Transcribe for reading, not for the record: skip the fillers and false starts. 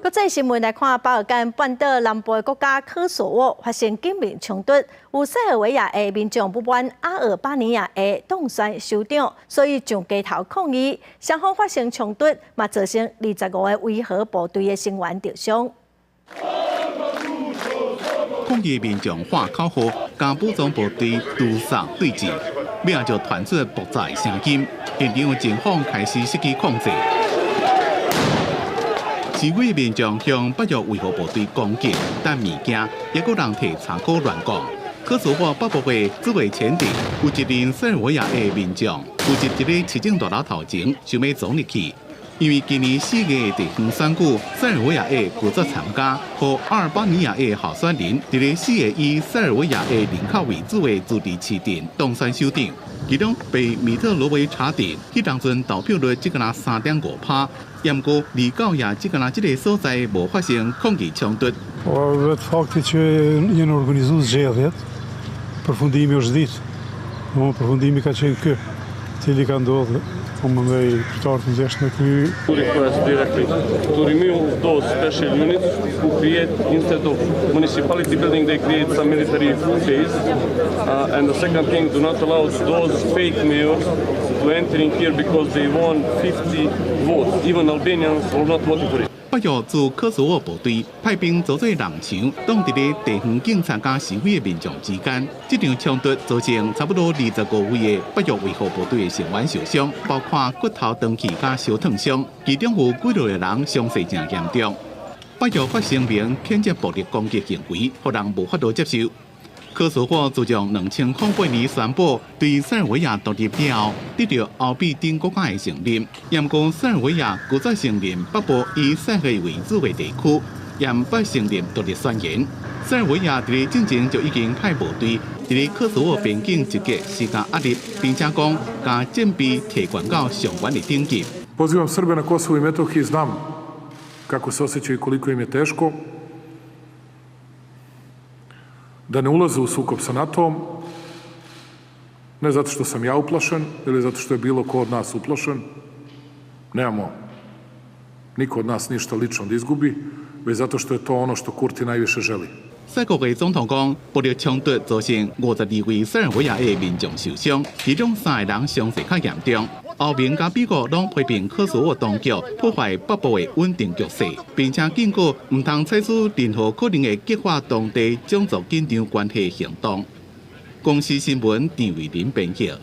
國際新聞來看，巴爾幹半島南部的國家科索沃發生警民衝突，有塞爾維亞的民眾不滿阿爾巴尼亞的當選首長，所以上街頭抗議，雙方發生衝突，嘛造成25個維和部隊的成員受傷。抗議民眾喊口號，佮武裝部隊屠殺對峙，尾仔就傳出爆炸聲音，現場警方開始失去控制。示威民眾向北約維和部隊攻擊，擲物件，也閣有人提柴刀亂攻。科索沃北部的茨韋前鎮，有一名塞爾維亞的民眾，聚集佇咧市政大樓頭前，想欲衝入去。因為今年4月地方選舉，塞爾維亞的拒絕參加，予阿爾巴尼亞的候選人佇咧4個以塞爾維亞的人口為主的自治市鎮當選首長。其中被米特羅維查鎮，彼當陣投票率只敢若3.5趴，毋過離九也只敢若這个所在無發生抗議衝突。 Vetë fakti që janë organizu zgjedhjet, përfundimi është ditë. Përfundimi ka qenë ky, cili ka ndodhë, po më ndaj qytetarët në gjeshtë në ky. To request directly to remove those special units who create, instead of municipality building, they create some military base. And the second thing, do not allow those fake mayors to enter in here because they won 50 votes. Even Albanians were not voting for it. 北約駐科索沃部隊派兵組做人牆，擋佇咧地方警察佮示威的民眾之間。這場衝突造成差不多25位的北約維和部隊的成員受傷，包括骨頭斷去佮燒燙傷，其中有幾落個人傷勢誠嚴重。北約發聲明譴責暴力攻擊行為，予人無法度接受。科索沃自從2008年宣布對塞爾維亞獨立了後，得到歐美等國家的承認。毋過塞爾維亞拒絕承認北部以塞爾為主的地區，也毋捌承認獨立宣言。塞爾維亞佇咧進前就已經派部隊佇咧科索沃邊境集結，施加壓力，並且講共戰備提懸到上懸的等級。 Pozivam Srbe na Kosovu i Metohiji, znam kako se osećaju i koliko im je teško, da ne ulaze u sukob sa NATO-om, ne zato što sam ja uplašen ili zato što je bilo ko od nas uplašen, nemamo niko od nas ništa lično da izgubi, već zato što je to ono što Kurti najviše želi. 塞國的總統講，暴力衝突造成52位塞爾維亞的民眾受傷，其中三個人傷勢較嚴重。歐盟佮美國攏批評科索沃當局破壞北部的穩定局勢，並且警告毋通採取任何可能會激化當地種族緊張關係行動。公視新聞陳慧琳編譯。